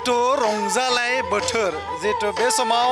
जितु रंजानाय बोथोर जितु बे समाव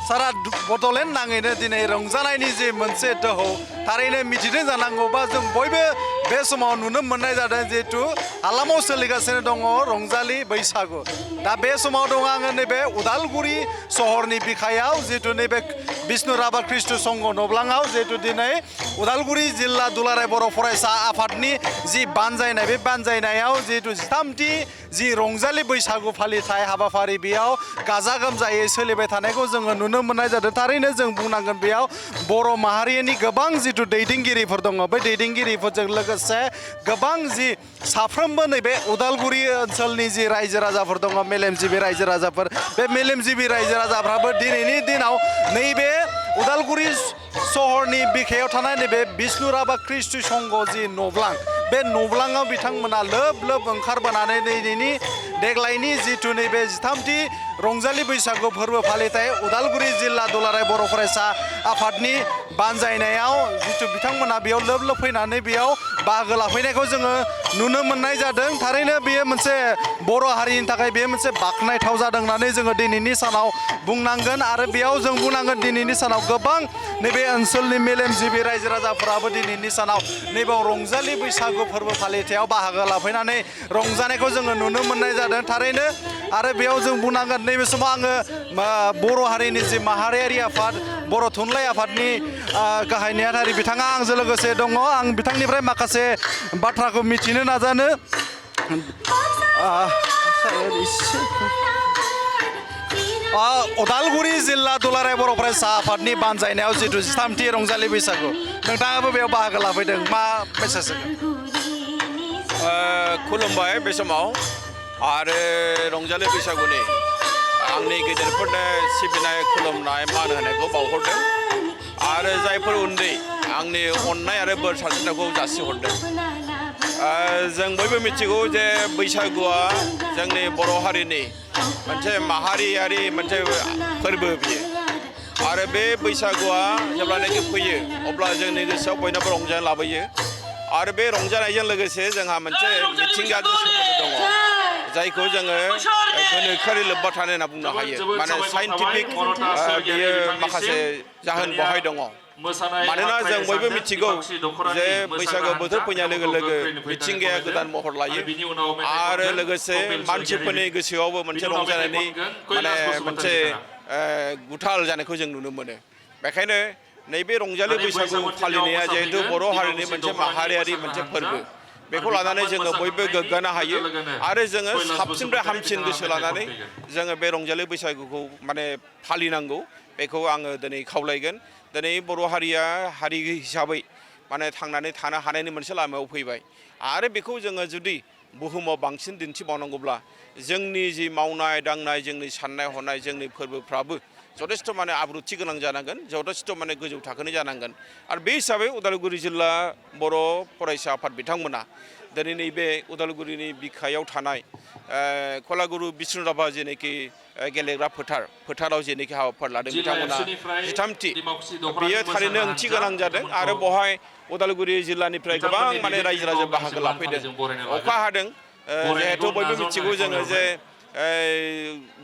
सारा बड'लेण्ड नाङैनो दिनै रंजानायनि जे मोनसे दोहौ थारैनो मिथिदों जानांगौबा जों बयबो बे समाव नुनो मोननाय जादों जितु हालामाव सोलिगासिनो दङ रंजालि बैसागु दा बे समाव दङ आङो नैबे उदालगुरि सहरनि बिखायाव जितु नैबे बिष्णु राभा कृष्ण संघ नब्लाङाव जितु दिनै उदालगुरि जिल्ला दुलाराय बर' फरायसा आफादनि जि बानजायनाय बे बानजायनायाव जितु 13थि जि रंजालि बैसागु फालिथाय हाबाफारि बेयाव गाजा गोमजायै सोलिबाय थानायखौ जोङो नुनो मोननाय जादों थारैनो जों बुंनांगोन बेयाव बर' माहारिनि गोबां जितु दैदेनगिरिफोर दङ बै दैदेनगिरिफोरजों लोगोसे गोबां जि साफ्रोमबो नैबे उदालगुरि ओनसोलनि जि रायजो राजाफोर दङ मेलेमजिबि रायजो राजाफोर बे मेलेमजिबि रायजो राजाफ्राबो दिनैनि दिनाव नैबे उदालगुरि सहरनि बिखायाव थानाय नैबे बिष्णु राभा कृष्ण संघ जि नब्लां बे नब्लाङाव बिथांमोना लोब लोब ओंखारबोनानै दिनैनि देग्लायनि जितु नैबे 13थि रंजालि बैसागु फोरबो फालिथाय उदालगुरि जिल्ला दुलाराय बर' फरायसा आफादनि बानजायनायाव जितु बिथांमोना बेयाव लोब लोब फैनानै बेयाव बाहागो लाफैनायखौ जोङो नुनो मोननाय जादों थारैनो बेयो मोनसे बर' हारिनि थाखाय बेयो मोनसे बाख्नायथाव जादों होननानै जोङो दिनैनि सानाव बुंनांगोन आरो बेयाव जों बुंनांगोन दिनैनि सानाव गोबां नैबे ओनसोलनि मेलेमजिबि रायजो राजाफोराबो दिनैनि सानाव नैबे रंजालि बैसागु फोरबो फालिथायाव बाहागो लाफैनानै रंजानायखौ जोङो नुनो मोननाय जादों थारैनो आरो बेयाव जों बुंनांगोन नैबे समाव आङो बर' हारिनि जि माहारियारि आफाद बर' थुनलाइ आफादनि गाहाय नेहाथारि बिथाङा आंजों लोगोसे दङ आं बिथांनिफ्राय माखासे बाथ्राखौ मिथिनो नाजानो उदालगुरि जिल्ला दुलाराय बर' फरायसा आफादनि बानजायनायाव जितु 13थि रंजालि बैसागु नोंथाङाबो बेयाव बाहागो लाफैदों मा मेसेज खुलुमबाय बे समाव आरो रंजालि बैसागुनि आंनि गेदेरफोरनो सिबिनाय खुलुमनाय मान होनायखौ बावहरदों आरो जायफोर उन्दै आंनि अननाय आरो बोर सारस्रिनायखौ जासिहरदों जों बयबो मिथिगौ जे बैसागुआ जोंनि बर' हारिनि मोनसे माहारियारि मोनसे फोरबो बियो आरो बे बैसागुआ जेब्लानाखि फैयो अब्ला जोंनि गोसोआव बयनाबो रंजानाय लाबोयो आरो बे रंजानायजों लोगोसे जोंहा मोनसे मिथिंगाजों सोमोन्दो दङ जायखौ जोङो गोनोखोआरि लोब्बा थानाय होनना बुंनो हायो माने साइन्टिफिक बियो माखासे जाहोन बहाय दङ मानोना जों बयबो मिथिगौ जे बैसागु बोथोर फैनाय लोगो लोगो मिथिंगाया गोदान महर लायो आरो लोगोसे मानसिफोरनि गोसोआवबो मोनसे रंजानायनि माने मोनसे गुथाल जानायखौ जों नुनो मोनो बेखायनो नैबे रंजालि बैसागु फालिनाया जिहेतु बर' हारिनि मोनसे माहारियारि मोनसे फोरबो बेखौ लानानै जोङो बयबो गोग्गानो हायो आरो जोङो साबसिननिफ्राय हामसिन गोसो लानानै जोङो बे रंजालि बैसागुखौ माने फालिनांगौ बेखौ आङो दिनै खावलायगोन दिनै बर' हारिया हारि हिसाबै माने थांनानै थानो हानायनि मोनसे लामायाव फैबाय आरो बेखौ जोङो जुदि बुहुमाव बांसिन दिन्थिबावनांगौब्ला जोंनि जि मावनाय दांनाय जोंनि साननाय हनाय जोंनि फोरबोफ्राबो जथेस्थ' माने आब्रुथि गोनां जानांगोन जथेस्थ' माने गोजौ थाखोनि जानांगोन आरो बे हिसाबै उदालगुरि जिल्ला बर' फरायसा आफाद बिथांमोना दिनै नैबे उदालगुरिनि बिखायाव थानाय कलागुरु बिष्णु राभा जेनाखि गेलेग्रा फोथाराव जेनाखि हाबाफारि लादों बिथांमोना 13थि बेयो थारैनो ओंथि गोनां जादों आरो बेवहाय उदालगुरि जिल्लानिफ्राय गोबां माने रायजो राजा बाहागो लाफैदों अखा हादों जिहेथु बयबो मिथिगौ जोङो जे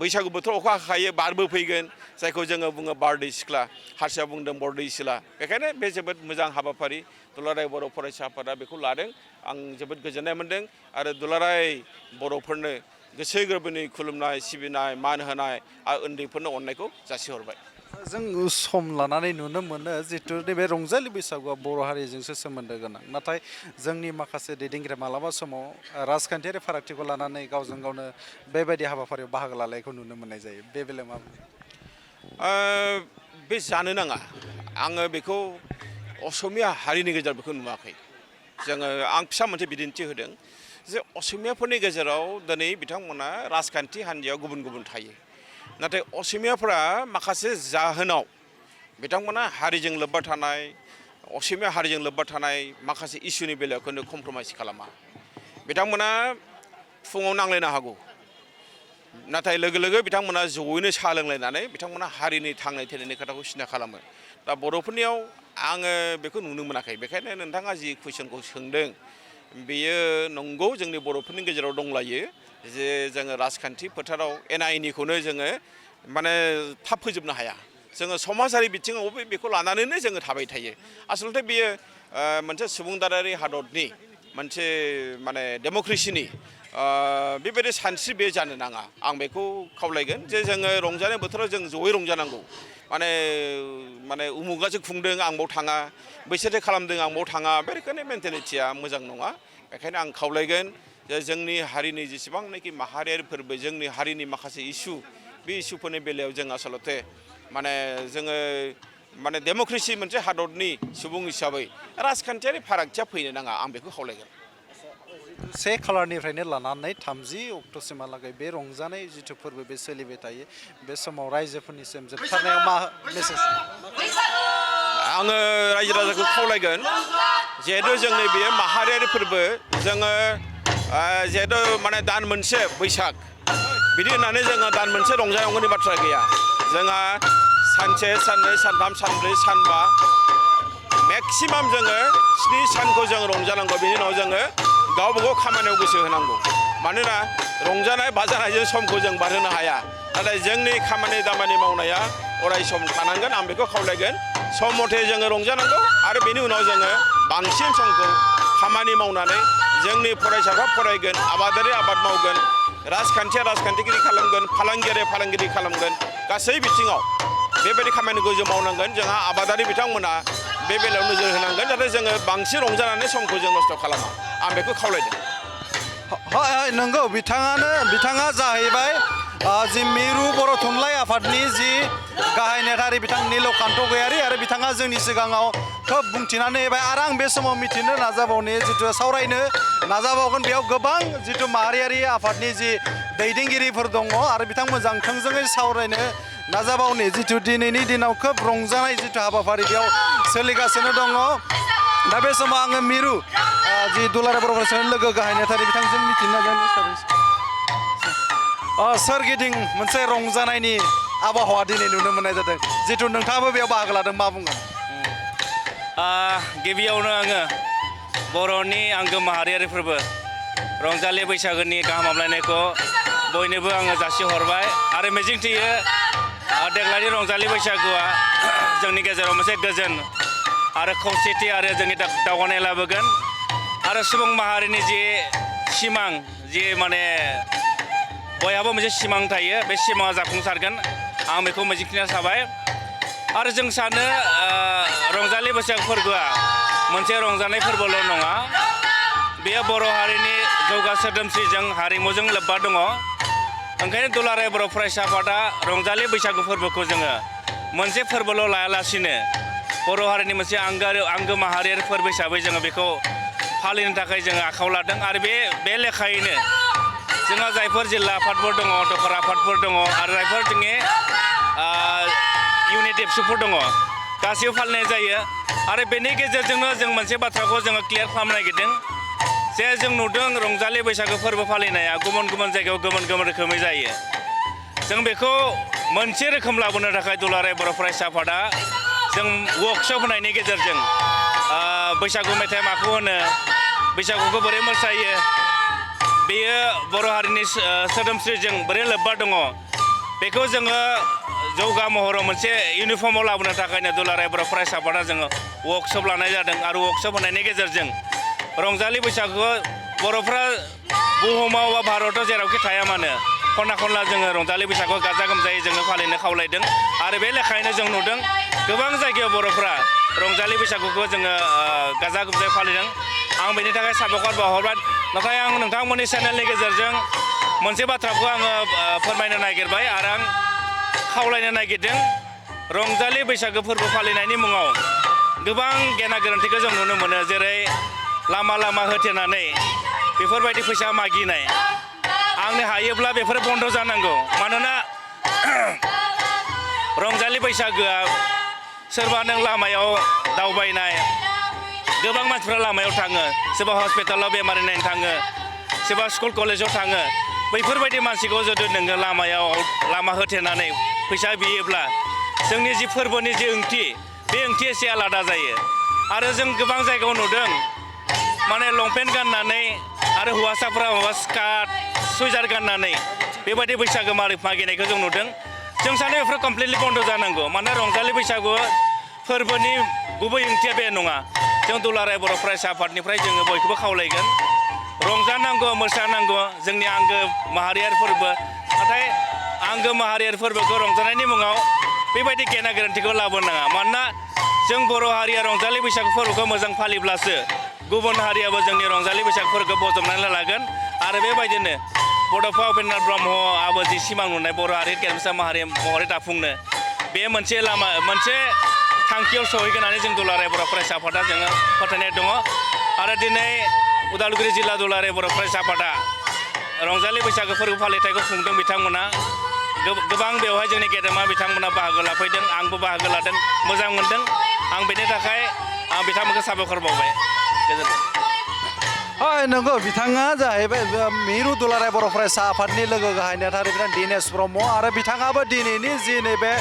बैसागु बोथोराव अखा हाखायो बारबो फैगोन जायखौ जोङो बुङो बारदै सिख्ला हारसाया बुंदों बरदै सिख्ला बेखायनो बे जोबोद मोजां हाबाफारि दुलाराय बर' फरायसा आफादा बेखौ लादों आं जोबोद गोजोननाय मोन्दों आरो दुलाराय बर'फोरनो गोसो गोरबोनि खुलुमनाय सिबिनाय मान होनाय आरो उन्दैफोरनो अननायखौ जासिहरबाय जों सम लानानै नुनो मोनो जितु नैबे रंजालि बैसागुआ बर' हारिजोंसो सोमोन्दो गोनां नाथाय जोंनि माखासे दैदेनगिरि मालाबा समाव राजखान्थियारि फारागथिखौ लानानै गावजों गावनो बेबायदि हाबाफारियाव बाहागो लानायखौ नुनो मोननाय जायो बे बेलायाव मा बे जानो नाङा आङो बेखौ असमिया हारिनि गेजेराव बेखौ नुवाखै जोङो आं फिसा मोनसे बिदिन्थि होदों जे असमियाफोरनि गेजेराव दिनै बिथांमोना राजखान्थि हान्जायाव गुबुन गुबुन थायो नाथाय असमियाफोरा माखासे जाहोनाव बिथांमोना हारिजों लोब्बा थानाय असमिया हारिजों लोब्बा थानाय माखासे इस्युनि बेलायाव खिन्थु कमप्रमाइस खालामा बिथांमोना फुङाव नांलायनो हागौ नाथाय लोगो लोगो बिथांमोना जयैनो साहा लोंलायनानै बिथांमोना हारिनि थांनाय थैनायनि खोथाखौ सिन्था खालामो दा बर'फोरनियाव आङो बेखौ नुनो मोनाखै बेखायनो नोंथाङा जि कुइसनखौ सोंदों बेयो नंगौ जोंनि बर'फोरनि गेजेराव दंलायो जे जोङो राजखान्थि फोथाराव एना एनिखौनो जोङो माने थाब फोजोबनो हाया जोङो समाजारि बिथिङाव बेखौ लानानैनो जोङो थाबाय थायो आसलथे बेयो मोनसे सुबुंदारारि हादरनि मोनसे माने डेम'क्रेसिनि बेबायदि सानस्रि बे जानो नाङा आं बेखौ खावलायगोन जे जोङो रंजानाय बोथोराव जों जयै रंजानांगौ माने उमुगासो खुंदों आं बाव थाङा बैसोरसो खालामदों आं बाव थाङा बे रोखोमनि मेन्टेलिटिया मोजां नङा बेखायनो आं खावलायगोन जे जोंनि हारिनि जेसेबांनाखि माहारियारि फोरबो जोंनि हारिनि माखासे इस्यु बे इस्युफोरनि बेलायाव जों आसलथे माने जोङो माने डेम'क्रेसि मोनसे हादरनि सुबुं हिसाबै राजखान्थियारि फारागथिया फैनो नाङा आं बेखौ खावलायगोन 1 खालारनिफ्रायनो लानानै 30 अक्ट'सिमहालागै बे रंजानाय जिथु फोरबो बे सोलिबाय थायो बे समाव रायजोफोरनिसिम जोबथारनायाव मा मेसेज आङो रायजो राजाखौ खावलायगोन जिहेतु जोंनि बेयो माहारियारि फोरबो जोङो जिहेतु माने दान मोनसे बैसाग बिदि होननानै जोङो दान मोनसे रंजानांगौनि बाथ्रा गैया जोंहा सानसे साननै सानथाम सानब्रै सानबा मेक्सिमाम जोङो 7 सानखौ जों रंजानांगौ बेनि उनाव जोङो गावबागाव खामानियाव गोसो होनांगौ मानोना रंजानाय बाजानायजों समखौ जों बारहोनो हाया नाथाय जोंनि खामानि दामानि मावनाया अराय सम थानांगोन आं बेखौ खावलायगोन सम मथे जोङो रंजानांगौ आरो बेनि उनाव जोङो बांसिन समखौ खामानि मावनानै जोंनि फरायसाफ्रा फरायगोन आबादारि आबाद मावगोन राजखान्थिया राजखान्थिगिरि खालामगोन फालांगियारि फालांगिरि खालामगोन गासै बिथिङाव बेबायदि खामानिखौ जों मावनांगोन जोंहा आबादारि बिथांमोना बे बेलायाव नोजोर होनांगोन जाहाथे जोङो बांसिन रंजानानै समखौ जों नस्थ' खालामा आं बेखौ खावलायदों नंगौ बिथाङा जाहैबाय जि मिरु बर' थुनलाइ आफादनि जि गाहाय नेहाथारि बिथां नीलकान्त गयारी आरो बिथाङा जोंनि सिगाङाव खोब बुंथिनानै होबाय आरो आं बे समाव मिथिनो नाजाबावनो जिथु सावरायनो नाजाबावगोन बेयाव गोबां जिथु माहारियारि आफादनि जि दैदेनगिरिफोर दङ आरो बिथांमोनजों थोंजोङै सावरायनो नाजाबावनि जिथु दिनैनि दिनाव खोब रंजानाय जिथु हाबाफारि बेयाव सोलिगासिनो दङ दा बे समाव आङो मिरु जि दुलाराय बर' फरायसालिनि लोगो गाहाय नेहाथारि बिथांजों मिथिनो नाजानो सोरगिदिं मोनसे रंजानायनि आबहावा दिनै नुनो मोननाय जादों जिथु नोंथाङाबो बेयाव बाहागो लादों मा बुंगोन गिबियावनो आङो बर'नि आंगो माहारियारि फोरबो रंजालि बैसागोनि गाहाम हामलायनायखौ बयनोबो आङो जासिहरबाय आरो मिजिंथियो देग्लायनि रंजालि बैसागुआ जोंनि गेजेराव मोनसे गोजोन आरो खौसेथि आरो जोंनि दावगानाय लाबोगोन आरो सुबुं माहारिनि जि सिमां जि माने बयहाबो मोनसे सिमां थायो बे सिमाङा जाफुंसारगोन आं बेखौ मिजिंथिना थाबाय आरो जों सानो रंजालि बैसागु फोरबोआ मोनसे रंजानाय फोरबोल' नङा बेयो बर' हारिनि जौगा सोदोमस्रिजों हारिमुजों लोब्बा दङ ओंखायनो दुलाराय बर' फरायसा आफादा रंजालि बैसागु फोरबोखौ जोङो मोनसे फोरबोल' लायालासिनो बर' हारिनि मोनसे आंगो माहारियारि फोरबो हिसाबै जोङो बेखौ फालिनो थाखाय जोङो आखायाव लादों आरो बे लेखायैनो जोंहा जायफोर जिल्ला आफादफोर दङ दखर आफादफोर दङ आरो जायफोर जोंनि इउनिट एबसुफोर दङ गासैबो फालिनाय जायो आरो बेनि गेजेरजोंनो जों मोनसे बाथ्राखौ जोङो क्लियार खालामनो नागिरदों जे जों नुदों रंजालि बैसागो फोरबो फालिनाया गुबुन गुबुन जायगायाव गुबुन गुबुन रोखोमै जायो जों बेखौ मोनसे रोखोम लाबोनो थाखाय दुलाराय बर' फरायसा आफादा जों वर्कशप होनायनि गेजेरजों बैसागु मेथाइ माखौ होनो बैसागुखौ बोरै मोसायो बेयो बर' हारिनि सोदोमस्रिजों बोरै लोब्बा दङ बेखौ जोङो जौगा महराव मोनसे इउनिफर्माव लाबोनो थाखायनो दुलाराय बर' फरायसा आफादा जोङो वर्कशप लानाय जादों आरो वर्कशप होनायनि गेजेरजों रंजालि बैसागुखौ बर'फ्रा बुहुमाव बा भारताव जेरावखि थाया मानो खना खनला जोङो रंजालि बैसागुखौ गाजा गोमजायै जोङो फालिनो खावलायदों आरो बे लेखायैनो जों नुदों गोबां जायगायाव बर'फ्रा रंजालि बैसागुखौ जोङो गाजा गोमजायै फालिदों आं बेनि थाखाय साबायखर बावहरबाय नाथाय आं नोंथांमोननि चेनेलनि गेजेरजों मोनसे बाथ्राखौ आङो फोरमायनो नागिरबाय आरो आं खावलायनो नागिरदों रंजालि बैसागो फोरबो फालिनायनि मुङाव गोबां गेना गोरोन्थिखौ जों नुनो मोनो जेरै लामा लामा होथेनानै बेफोरबायदि फैसा मागिनाय आंनो हायोब्ला बेफोर बन्द जानांगौ मानोना रंजालि बैसागोआ सोरबा नों लामायाव दावबायनाय गोबां मानसिफ्रा लामायाव थाङो सोरबा हस्पिटालाव बेमारि नायनो थाङो सोरबा स्कुल कलेजाव थाङो बैफोरबायदि मानसिखौ जुदि नोङो लामा होथेनानै फैसा बियोब्ला जोंनि जि फोरबोनि जि ओंथि बे ओंथिया एसे आलादा जायो आरो जों गोबां जायगायाव नुदों माने लंपेन्ट गाननानै आरो हौवासाफोरा माबा स्कार्ट सुइजार गाननानै बेबायदि बैसागो मागिनायखौ जों नुदों जों सानो बेफोर कमप्लिटलि बन्द जानांगौ मानोना रंजालि बैसागु फोरबोनि गुबै ओंथिया बे नङा जों दुलाराय बर' फरायसा आफादनिफ्राय जोङो बयखौबो खावलायगोन रंजानांगौ मोसानांगौ जोंनि आंगो माहारियारि फोरबो नाथाय आंगो माहारियारि फोरबोखौ रंजानायनि मुङाव बेबायदि गेना गोरोन्थिखौ लाबोनाङा मानोना जों बर' हारिया रंजालि बैसागु फोरबोखौ मोजां फालिब्लासो गुबुन हारियाबो जोंनि रंजालि बैसागु फोरबोखौ बजबनानै लागोन आरो बेबायदिनो बड'फा उपेन्द्र ब्रह्मआबो जि सिमां नुनाय बर' हारि गेरेमसा माहारि महरै दाफुंनो बे मोनसे लामा मोनसे थांखियाव सहैगोन होननानै जों दुलाराय बर' फरायसा आफादा जोङो फोथायनाय दङ आरो दिनै उदालगुरि जिल्ला दुलाराय बर' फरायसा आफादा रंजालि बैसागो फोरबो फालिथायखौ खुंदों बिथांमोना गोबां बेवहाय जोंनि गेदेमा बिथांमोना बाहागो लाफैदों आंबो बाहागो लादों मोजां मोनदों आं बेनि थाखाय आं बिथांमोनखौ साबायखर बावबाय गोजोन्थों नंगौ बिथाङा जाहैबाय मिरु दुलाराय बर' फरायसा आफादनि लोगो गाहाय नेहाथारि बिथां दिनेश ब्रह्म आरो बिथाङाबो दिनैनि जि नैबे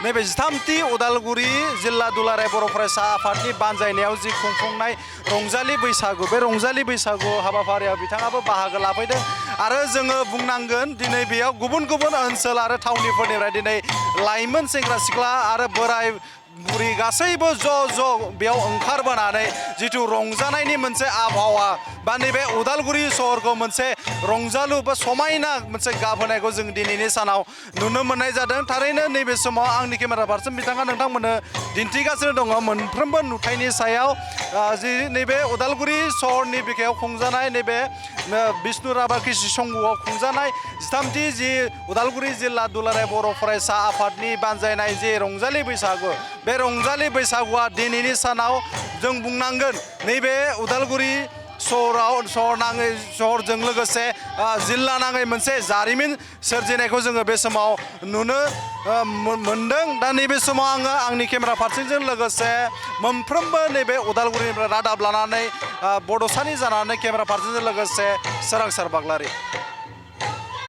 13थि उदालगुरि जिल्ला दुलाराय बर' फरायसा आफादनि बानजायनायाव जि खुंफुंनाय रंजालि बैसागु बे रंजालि बैसागु हाबाफारियाव बिथाङाबो बाहागो लाफैदों आरो जोङो बुंनांगोन दिनै बेयाव गुबुन गुबुन ओनसोल आरो थावनिफोरनिफ्राय दिनै लाइमोन सेंग्रा सिख्ला आरो बोराय बुरि गासैबो ज' बेयाव ओंखारबोनानै जिथु रंजानायनि मोनसे आबहावा बा नैबे उदालगुरि सहरखौ मोनसे रंजालु बा समायना मोनसे गाबहोनायखौ जों दिनैनि सानाव नुनो मोननाय जादों थारैनो नैबे समाव आंनि केमेरा पार्सन बिथाङा नोंथांमोननो दिन्थिगासिनो दङ मोनफ्रोमबो नुथायनि सायाव जि नैबे उदालगुरि सहरनि बिखायाव खुंजानाय नैबे बिष्णु राभा कृषि संघआव खुंजानाय 13थि जि उदालगुरि जिल्ला दुलाराय बर' फरायसा आफादनि बानजायनाय जि रंजालि बैसागु बे रंजालि बैसागुआ दिनैनि सानाव जों बुंनांगोन नैबे उदालगुरि सहरजों लोगोसे जिल्ला नाङै मोनसे जारिमिन सोरजिनायखौ जोङो बे समाव नुनो मोनदों दा नैबे समाव आङो आंनि केमेरा पार्सनजों लोगोसे मोनफ्रोमबो नैबे उदालगुरिनिफ्राय रादाब लानानै बड'सानि जानानै केमेरा पार्सनजों लोगोसे सोरांसार बाग्लारि